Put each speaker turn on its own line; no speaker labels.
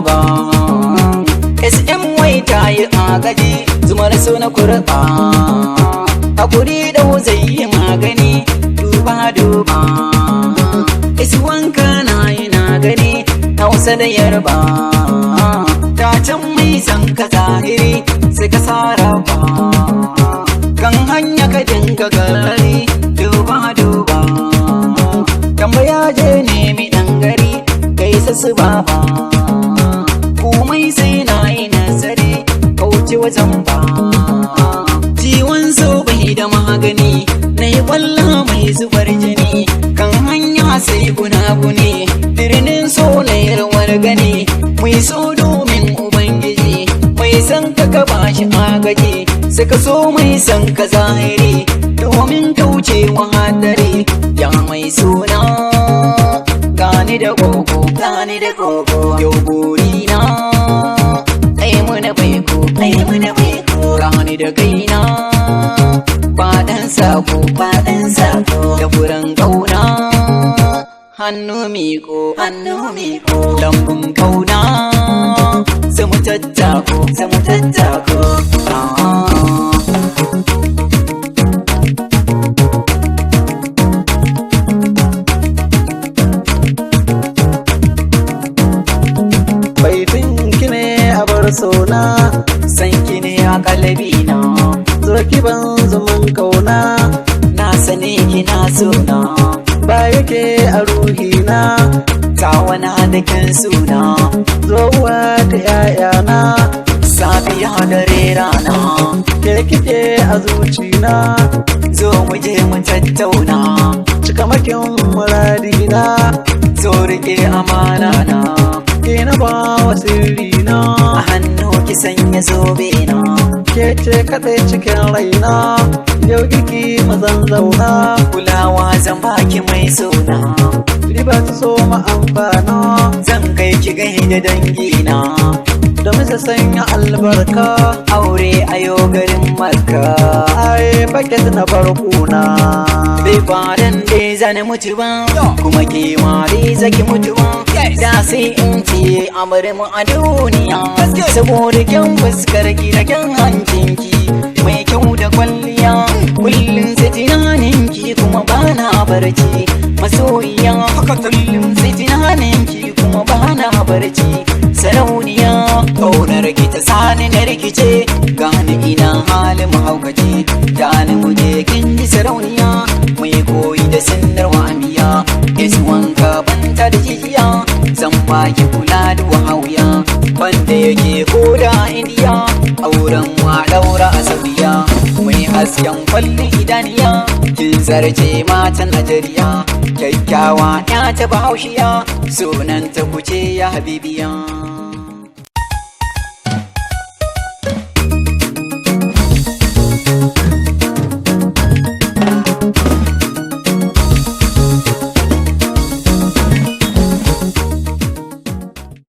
baba. SMY ta yi agaji, zumar so na kurba. Hakuri dau zai yi magani, duba duba. Isuwanka na yi na gani, Hausa da Yarba. Ta can mai san ka zahiri, sai ka sarrafa. Kan hanya ka dinga gari, duba duba. Tambaya je nemi ɗan gari, kai su baba. Komai sai na yi nazari, kauce wajen ba. Ciwon so bai da magani, na yi kwalla mai zubar jini. Kan hanya sai gunaguni, birnin so na yi rawar gani. Mai so domin Ubangiji, mai san ka ka bashi agaji. Suka so mai san ka zahiri, domin kauce wa hadari. Ya mai suna, gani da gogo, gani da gogo. Yau burina, ai muna baiko, ai muna baiko. Gani da kaina, ba dan sako, ba dan sako. Da furen kauna, hannu miko, hannu miko. Lambun kauna, sai mu tattako, sai mu tattako. Ah.
Baitin ki ne a bar sona.
San ki ne a kalbina.
Zo ki ban zaman kauna.
Na sani kina sona.
Ba yake a ruhina.
Ta wani da kin suna.
Zo uwa ta 'ya'yana.
Safiya dare rana.
Ke kike a zucina.
Zo mu je mu tattauna.
Cikamakin muradina.
Zo rike amana na.
Ke na ba wa sirrina.
A hannu ki sanya zobe na.
Ke ce kaɗai cikin raina. Yau kiki mazan zauna.
Kulawa zan baki mai sona.
Riba ta so ma amfana.
Zan kai ki gaida dangina.
Domin su sanya albarka.
Aure ayo garin Makka.
Ai paket na barkuna.
Bai faran dai zan mutu ba, kuma ke ma dai zaki mutu ba. Da sai in ce amare mu a duniya, saboda kyan fuskar ki da kyan hancin ki, mai kyau da kwalliya. Kullum sai tunanin ki kuma bana barci. Masoyiya, kullum sai tunanin ki kuma bana barci. Sarauniya, kaunar ki ta sani na rikice, gani ina halin mahaukaci. Gani muje kin ji sarauniya, mai koyi da sindar wa'amiya. Wanka banta da jijiya, zan baki kula da wahawiya. Wanda yake koda Indiya, auren wa daura a Saudiya. Mai hasken kwallon idaniya, kin zarce matan Najeriya. Kyakkyawa ya ta Bahaushiya, sunan ta kuce ya habibiya.